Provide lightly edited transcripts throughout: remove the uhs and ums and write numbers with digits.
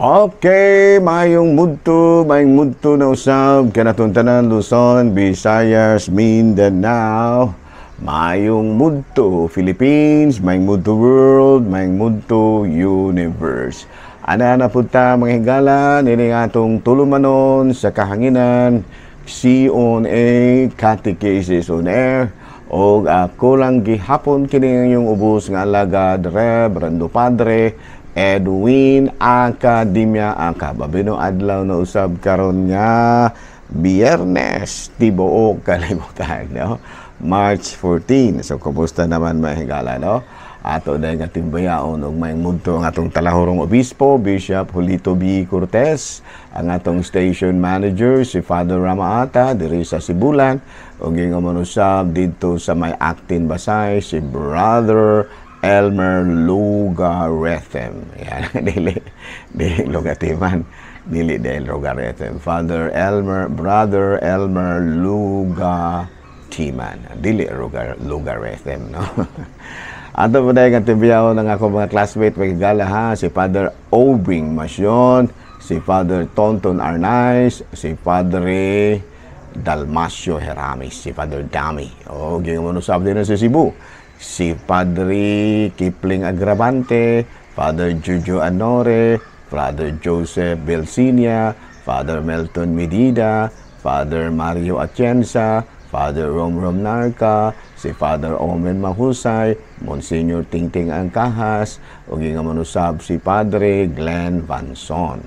Okay, mayong mudto na usab kanatong tanan, Luzon, Visayas, Mindanao. Mayong mudto Philippines, mayong mudto world, mayong mudto universe. Ana na pud ta, mga higala, nining atong tulumanon sa kahanginan, C on A, Catechesis on Air, og ako lang gihapon kini ang inyong ubos nga alagad, Reverendo Padre Edwin Academia Aka. Babino adlaw na usab karon nga Biyernes, tibuok kalibutan, no? March 14. So kumusta naman, mga higala, no? Ato dahil nga timbayaon og may mudto ang atong talahurong obispo, Bishop Julito B. Cortez, ang atong station manager si Father Ramaata diri sa Sibulan, ug ingon man usab didto sa may Actin Basay si Brother Elmer Lugarethem. Yan, dili, dili Lugatiman, dili dahil Lugarethem. Father Elmer, Brother Elmer Lugatiman. Dili Lugarethem, no? Ato po dahil nga timbayaon ang ako mga classmate, magigala ha, si Father Obing Masyon, si Father Tonton Arnaiz, si Padre Dalmasio Heramis, si Father Dami. O, gingon mo usab din sa Cebu. Si Padre Kipling Agravante, Father Jojo Anore, Father Joseph Belsinia, Father Melton Medida, Father Mario Atienza, Father Rom Rom Narca, si Father Omen Mahusay, Monsignor Tingting Angkahas, ug ingon man usab si Padre Glenn Vanson.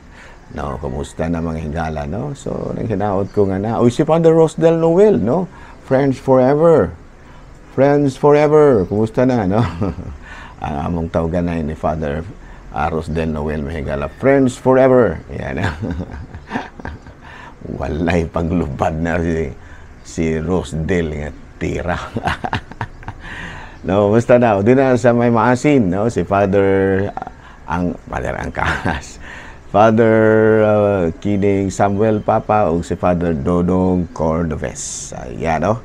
No, kumusta na, mga higala, no? So, nang hinaot ko nga na. Uy, si Father Rosdel Noel, no? Friends forever. Friends forever. Kumusta na, no? Ang among tawganay ni Father Rosdel Noel, mga higala. Friends forever. Yan. Walay paglubad na si Rosdel nga tira. No, basta na, di na sa may Maasin, no, si Father ang Father Angkas. Father Kining Samuel Papa ug si Father Dodong Cordoves. Ayan, no.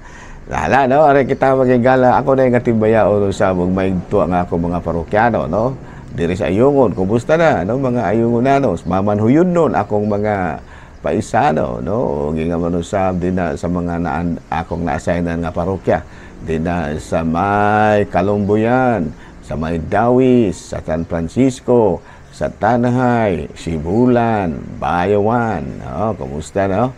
Lala, no, are kita magigala. Ako na yung timbayaon sa ug maigto ang ako mga parokyano, no. Diri sa Ayungon, kumusta na, no, mga Ayungonanos, mamanhuyon nun akong mga paisano, no, ug ingon man usab din na sa mga naan, akong na-assignan nga parokya din na sa may Kalumbuyan, sa may Dawis, sa San Francisco, sa Tanay, Sibulan, Bayawan, no, kumusta, no?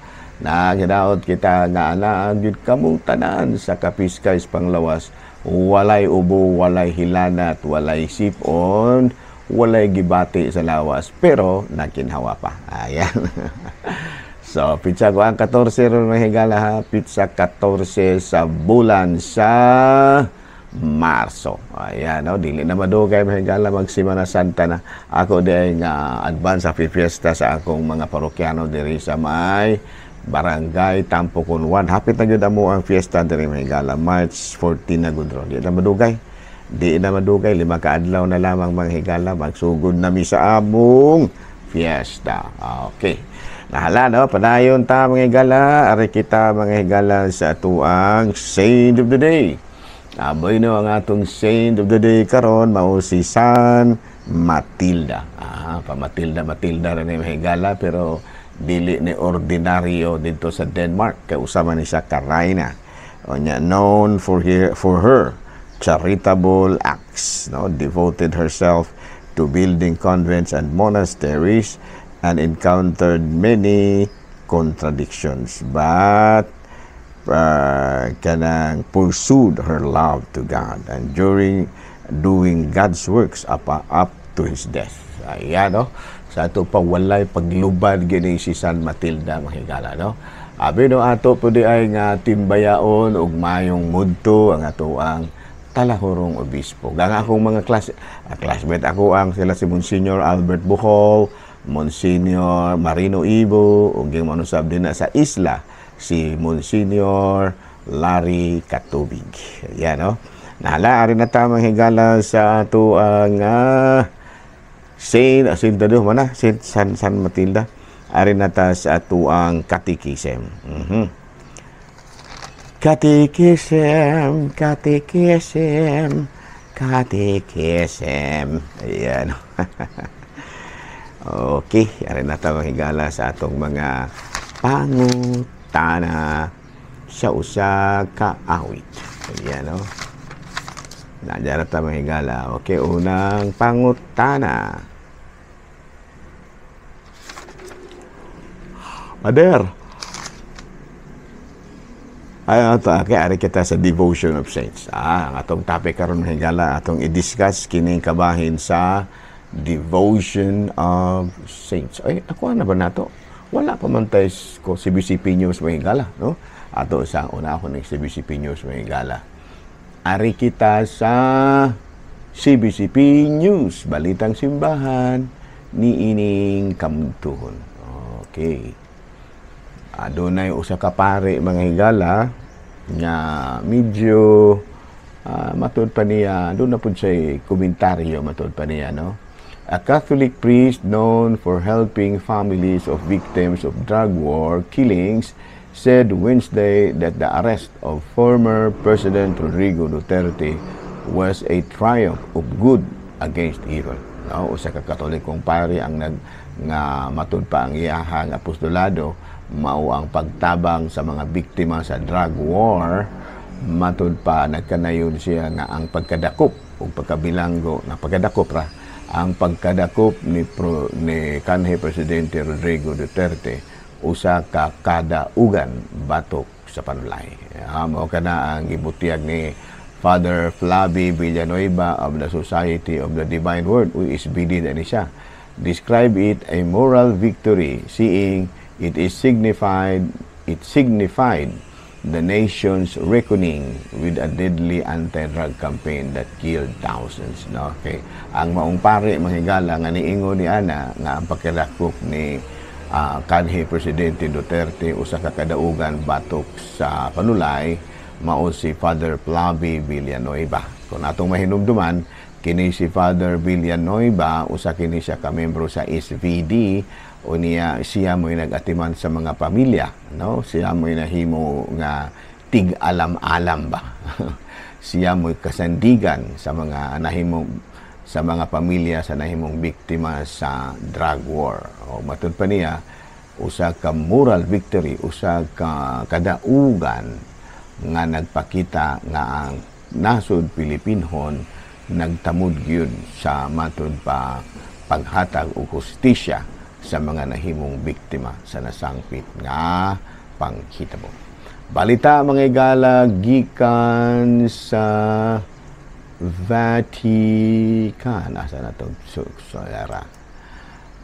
Naginaot kita nga anaan gyud kamong tanan sa kapiskay panglawas. Walay ubo, walay hilanat, walay sipon, walay gibati sa lawas, pero nakinhawa pa. Ayan. So, pitsa ko ang 14 ron, mga higala ha. Pitsa 14 sa bulan sa Marso. Ayan, no? Dili na madugay, mga higala, mag Simana Santa na. Ako di ay nga advance sa fiesta sa akong mga parokyano diri sa may Barangay Tampocon 1. Hapit na gyud amo ang fiesta diri, mga higala. March 14 na gud ron. Di na madugay. Di na madugay, 5 ka adlaw na lamang, mga higala, magsugod na mi sa among fiesta. Okay. Nahala, no? Padayon ta, mga higala. Ari kita, mga higala, sa atuang Saint of the Day. Aboy no, ang atong Saint of the Day karon mao si San Matilda. Ah, pa Matilda Matilda rin mga higala, pero dili ni ordinaryo dito sa Denmark kay usa man ni siya ka rayna. Onya known for her charitable acts, no, devoted herself to building convents and monasteries and encountered many contradictions but kanang pursued her love to God and during doing God's works up to his death. Ayan, no? Sa ato pa walay paglubad gini si San Matilda, mga higala, no? Abi no, ato po di ay nga timbayaon og mayong mudto ang ato ang talahurong obispo. Gang akong mga classmate ako ang sila si Monsignor Albert Buhol, Monsignor Marino Ibo, ug yung manusab din na sa isla si Monsignor Larry Katubig. Ayan, no? Nahala, ari na ta, mga higala, sa ato ang Saint Dado, mana? Saint San Matilda. Ari na ta sa ato ang katikisem. Katikisem, katikisem, katikisem. Ayan. Okay, ari na ta, mga higala, sa atong mga pangutana sa usa ka awit. Ayan, no? Nandiyan na ta, mga higala. Okay, unang pangutana. Father, ay, ato, okay, ari kita sa Devotion of Saints. Ang atong topic karon, mga higala, atong i-discuss kining kabahin sa Devotion of Saints. Ay, ako na ba nato? Wala pa man tayo ko CBCP News, mga higala, no? Ato sa una ako ng CBCP News, mga higala. Ari kita sa CBCP News, Balitang Simbahan ni ining kamtuhon. Okay. Adunay usa ka pare, mga higala, nga medyo matud pa niya doon na pud siya komentaryo, matud pa niya, no? A Catholic priest known for helping families of victims of drug war killings said Wednesday that the arrest of former President Rodrigo Duterte was a triumph of good against evil. No, usa ka Katolikong pari ang nag nga matud pa ang iyahang apostolado mao ang pagtabang sa mga biktima sa drug war. Matud pa nagkanayon siya nga ang pagkadakop o pagkabilanggo na pagkadakop ra, ang pagkadakop ni kanhi Presidente Rodrigo Duterte usa ka kadaugan batok sa panulay. Mao kana ang gibutiyag ni Father Flavi Villanueva of the Society of the Divine Word. Uy, SVD na ni siya. Describe it a moral victory, seeing it signified the nation's reckoning with a deadly anti-drug campaign that killed thousands. No? Okay. Ang maong pare, mga higala, nga niingon ni ana nga ang pagkadakop ni kanhi Presidente Duterte usa ka kadaugan batok sa panulay, mao si Father Flavi Villanueva. Kung atong mahinumduman, kini si Father Villanueva, usa kini siya ka membro sa SVD o niya siya mo'y nag-atiman sa mga pamilya, no? Siya mo'y nahimo nga tig-alam-alam ba. Siya mo'y kasandigan sa mga pamilya sa nahimong biktima sa drug war. O matud pa niya, usa ka moral victory, usa ka kadaugan nga nagpakita nga ang nasod Pilipinhon nagtamod gyud sa matud pa paghatag og hustisya sa mga nahimong biktima sa nasangpit nga panghitabo. Balita, mga higala, gikan sa Vatican. Asa na to? So, so.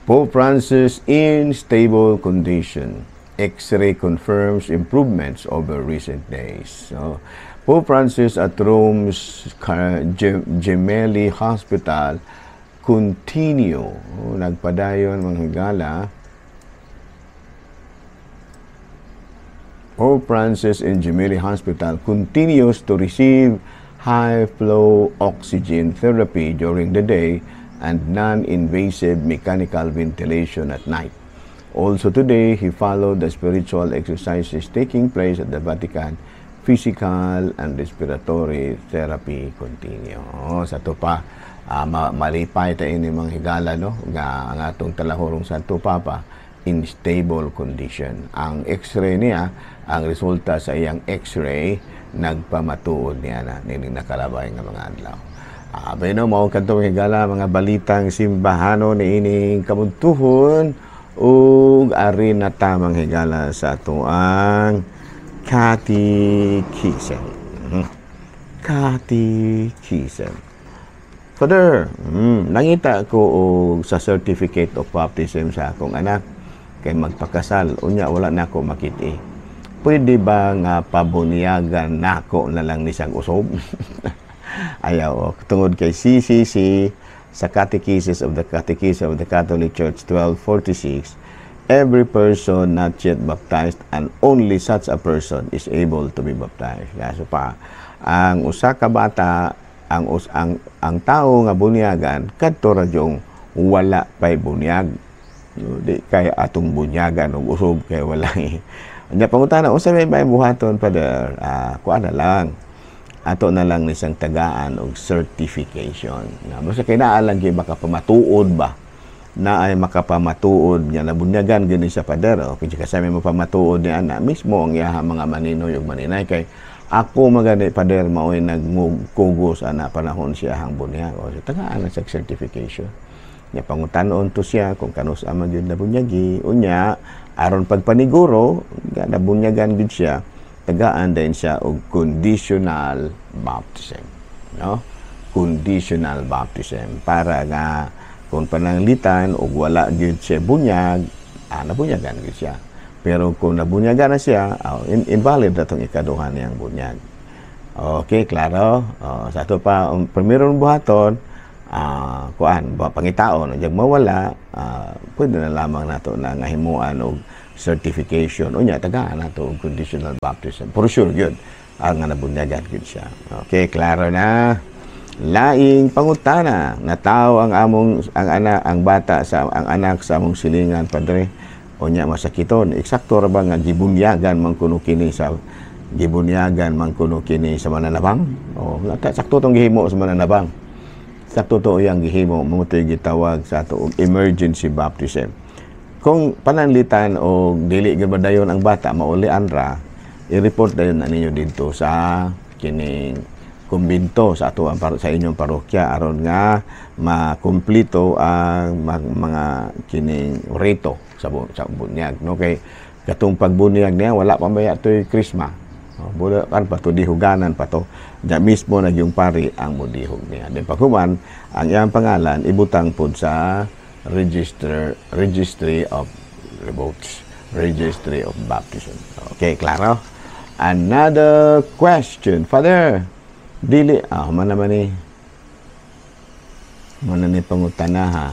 Pope Francis in stable condition. X-ray confirms improvements over recent days. So, Pope Francis at Rome's Gemelli Hospital continue. Oh, nagpadayon, mga higala. Pope Francis in Gemelli Hospital continues to receive high-flow oxygen therapy during the day and non-invasive mechanical ventilation at night. Also today, he followed the spiritual exercises taking place at the Vatican. Physical and respiratory therapy continue. Oh, sa to pa, malipay tayo ni mga higala, no, nga ang atong talahurong Santo Papa in stable condition. Ang X-ray niya, ang resulta sa iyang X-ray nagpamatuod niya na nining nakalabay nga mga adlaw. Bueno, mao kadto, mga higala, mga balitang simbahano ni ining kamuntuhon ug ari na ta, mga higala, sa atoang catechism. Catechism. Father, nangita ko og sa certificate of baptism sa akong anak kay magpakasal unya wala na ako makiti. Pwede ba nga pabunyagan nako na lang ni siyang usob? Ayaw, oh. Tungod kay CCC sa Catechesis of the Catechism of the Catholic Church 1246, every person not yet baptized and only such a person is able to be baptized. Kaya so pa, ang usa ka bata, ang tao nga bunyagan kadto ra yung wala pay bunyag. Di kay atong bunyagan og usob kay wala. Nya pangutana, unsa may may buhaton, Father? Kuan na lang. Ato na lang ni siyang tagaan og certification. Nga basta kay naa lang gyud baka pamatuod ba Na ay makapamatuod nga nabunyagan gini sa pader. O kung kasi may mapamatuod ni ana mismo ang iyaha mga maninoy ug maninay, kay ako magani, pader, maoy nagkugos ana panahon siya hang bunyag. O so, tagaan na sa certification nya, pangutanon to siya kung kanus ama gyud nabunyagi. Unya aron pagpaniguro nga nabunyagan gyud siya, tagaan din siya og conditional baptism, no? Conditional baptism para nga kung pananglitan og wala gyud siya bunyag, nabunyagan gyud siya. Pero kung nabunyagan na siya, oh, invalid na tong ikaduha niyang bunyag. Okay, klaro? Oh, sa ato pa, ang primero buhaton, kuan ba, pangitaon ug mawala, pwede na lamang nato na nga himuan og certification. Unya tagaan nato og conditional baptism. For sure gyud ang nga nabunyagan gyud siya. Okay, klaro na? Laing pangutana, natawo ang among ang anak, ang bata sa ang anak sa among silingan, padre, unya masakiton. Eksakto ra ba nga gibunyagan man kuno kini sa mananabang? O sakto tong gihimo sa mananabang. Sakto to iyang gihimo, mao gitawag sa ato og emergency baptism. Kung pananglitan o dili gyud dayon ang bata, maulian ra, i-report dayon na ninyo didto sa kining kumbinto sa ato ang sa inyong parokya aron nga makumpleto ang mga kining rito sa bunyag, no? Kay katong pagbunyag niya, wala pa maya toy krisma. Oh, bula kan pa to, dihuganan pa to. Diya mismo na yung pari ang modihog niya. Then paghuman, ang iyang pangalan ibutang pod sa registry of votes, registry of baptism. Okay, klaro? Another question, Father. Dili man naman ni man ni pangutana ha.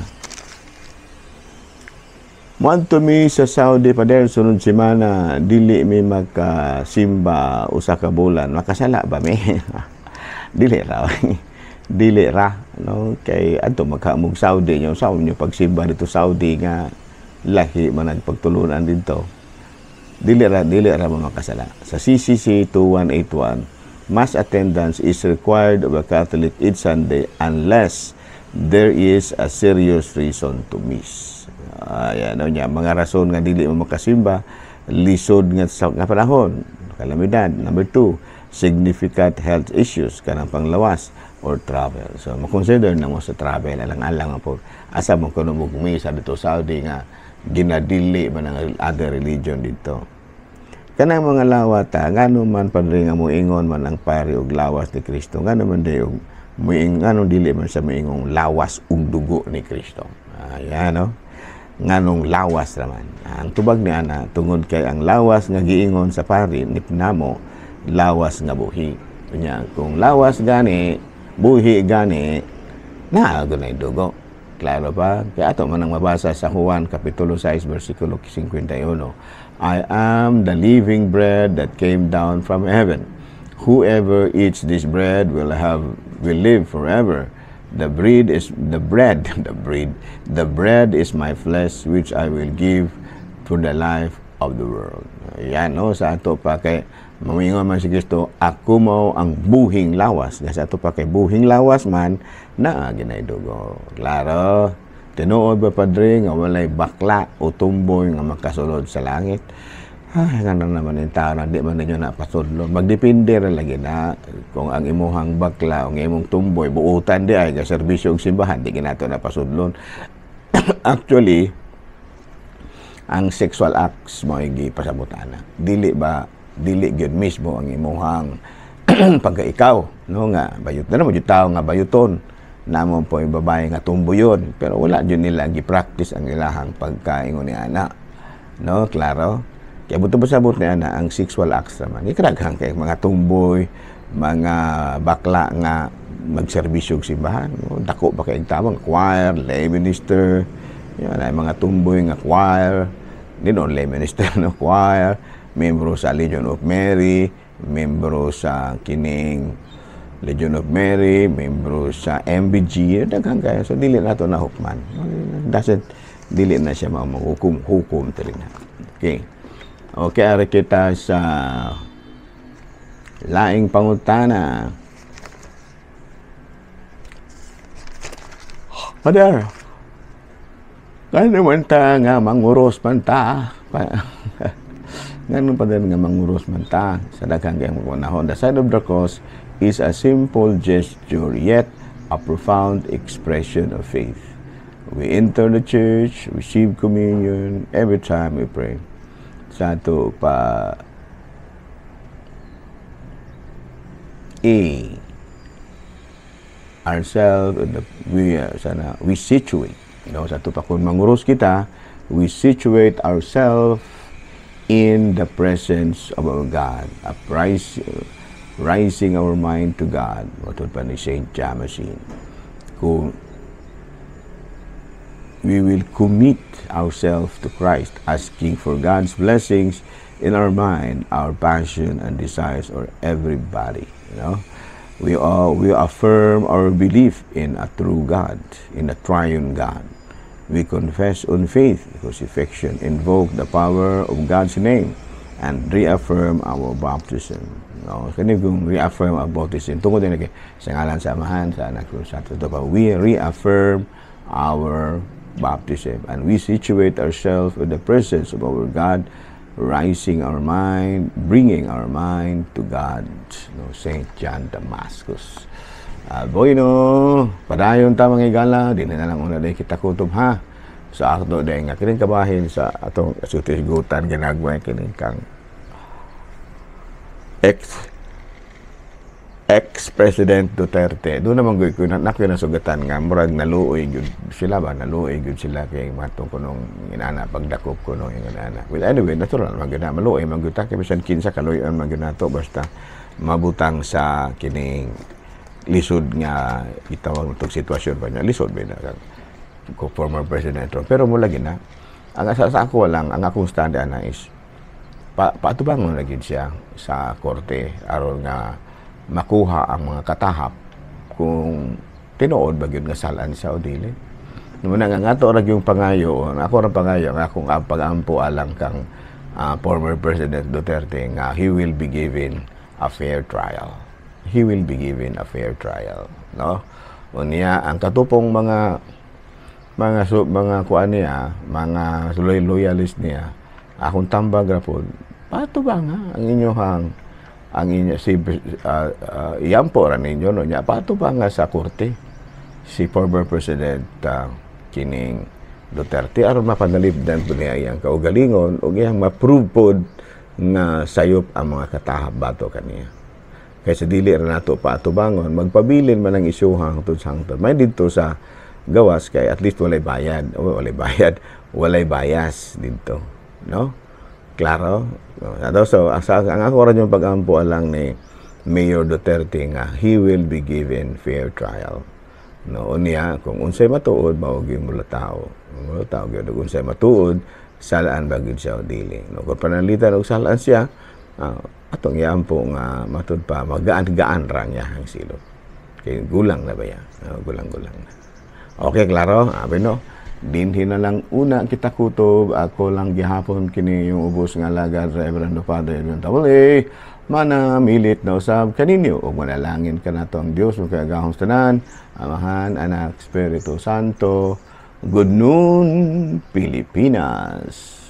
Moadto mi sa Saudi, Pader, sunod semana, dili mi magkasimba usa ka bulan. Makasala ba mi? Dili ra. Dili ra, no? Kay adto magkaamog Saudi nyo sa inyo pagsimba dito Saudi nga lahi man ang pagtulunan dito. Dili ra mo makasala. Sa CCC 2181, mass attendance is required of a Catholic each Sunday unless there is a serious reason to miss. Ayan, ano niya, mga rason nga dili mo makasimba: lisod nga sa nga panahon, kalamidad. Number two, significant health issues, kanang panglawas or travel. So, makonsider na mo sa travel, alang-alang po. Asa mo kuno mo misa dito Saudi nga ginadili man ang other religion dito. Kanang mga lawata, ngano man, padre, nga moingon man ang pari og lawas ni Kristo, ngano man di og muing ngano dili man sa moingong lawas ug dugo ni Kristo? Ayan, no? Nganong lawas raman? Ang tubag ni ana, tungod kay ang lawas nga giingon sa pari ni namo, lawas nga buhi. Unya kung lawas gani, buhi gani, naa gunay dugo. Klaro pa? Kaya ato man ang mabasa sa Juan Kapitulo 6 versikulo 51. "I am the living bread that came down from heaven. Whoever eats this bread will live forever. The bread is the bread, the bread is my flesh, which I will give to the life of the world." Yan, no, sa ato pa kay mamingon man si Kristo, "Ako mo ang buhing lawas." Sa ato pa kay buhing lawas man na ginay dugo. Klaro? Tinuod ba, padre, nga walay bakla o tumboy nga makasulod sa langit? Ay, nga na naman yung tao na di man ninyo na pasudlo. Magdepende ra lagi na kung ang imuhang bakla o ang imong tumboy, buutan di ay, ga serbisyo og simbahan, di ginato na pasudlon. Actually, ang sexual acts mo gipasabot ana. Dili ba, dili gyud mismo ang imuhang pagka-ikaw, no, nga bayot na naman yung tao nga bayuton namo po yung babae nga tumbuyon, pero wala jud nila gi-practice ang ilahang pagkaingon ni ana, no? Klaro? Kaya buto pasabot ni ana, ang sexual acts naman ikadaghan kay mga tumboy, mga bakla nga magserbisyo og simbahan, no? Dako pa kay tawag choir, lay minister yan, ay mga tumboy nga choir, di no lay minister, no, choir, membro sa Legion of Mary, membro sa kining Legion of Mary, membro sa MBG, daghan kayo. So dili na to na hukman. Doesn't dili na siya maghukom hukom diri na. Okay. Okay, ari kita sa laing pangutana. Father, Kano man ta nga manguros man ta? Ngano pa din nga manguros man ta sa daghang kayong panahon? The sign of the cross is a simple gesture yet a profound expression of faith. We enter the church, receive communion every time we pray. Sa ato pa A ourselves, we sana we situate, no, sa ato pa kung manguros kita, we situate ourselves in the presence of our God, uprise, rising our mind to God. Matod pa ni Saint Damascene, kung we will commit ourselves to Christ, asking for God's blessings in our mind, our passion and desires, or everybody, you know. We affirm our belief in a true God, in a triune God. We confess on faith, crucifixion, invoke the power of God's name, and reaffirm our baptism. No, kani kung reaffirm our baptism, tungod din kay sa ngalan sa Amahan, sa Anak, sa Espiritu, we reaffirm our baptism and we situate ourselves in the presence of our God, rising our mind, bringing our mind to God. No, Saint John Damascus. Bueno, padayon ta, mga higala, di na lang una day kita kutob ha. Sa ato day nga kining kabahin sa atong sutisgutan ginagmay kining kang ex-President Duterte. Doon naman gyud ko na na nasugatan nga murag naluoy gyud sila ba, naluoy gyud sila kay matong kunong inana pagdakop kuno inana. Well, anyway, natural man gyud na maluoy man gyud ta kay bisan kinsa kaluoyan man gyud nato basta mabutang sa kining lisod nga gitawag natong sitwasyon pa niya. Lisod ba na kang former president. Pero mula gina ang sa ako lang, ang akong stand ana is paatubangon na gyud siya sa korte aron nga makuha ang mga katahap kung tinuod ba gyud nga salan siya o dili. Muna nga ato ra yung pangayo, ako ra pangayo nga akong pag-ampo alang kang former President Duterte nga he will be given a fair trial. He will be given a fair trial, no? Unya ang katupong mga kuan niya, mga loyalist niya, akong tambag ra pod, paatubanga ang inyohang ang inyo si iampo ra ninyo, no, nya paatubanga sa korte si former President kining Duterte aron mapanalipdan po niya iyang kaugalingon ug iyang ma-prove pod nga sayop ang mga katahap bato kaniya. Kaysa dili ra nato paatubangon, magpabilin man ang isyuhan hangtod sa hangtod. May didto sa gawas kay at least walay bayad, o walay bayad, walay bias didto, no? Klaro? So, ang ako ra yung pag-ampo lang ni Mayor Duterte nga he will be given fair trial. No, unya kung unsay matuod mao gyud mulatao. Mulatao gyud kung unsay matuod, salaan ba gyud siya o dili. No, kung pananglitan og salaan siya, atong iampo nga matud pa magaan-gaan ra niya ang silot. Kay gulang na ba ya? Gulang-gulang na. Okay, klaro? Abi no. Dinhi na lang una kita kutob. Ako lang gihapon kini yung ubos nga alagad, Reverendo Father Edwin Tabole. Manamilit na usab kaninyo ug manalangin kanato ang Dios makagagahom sa tanan, Amahan, Anak, Espiritu Santo. Good noon, Pilipinas.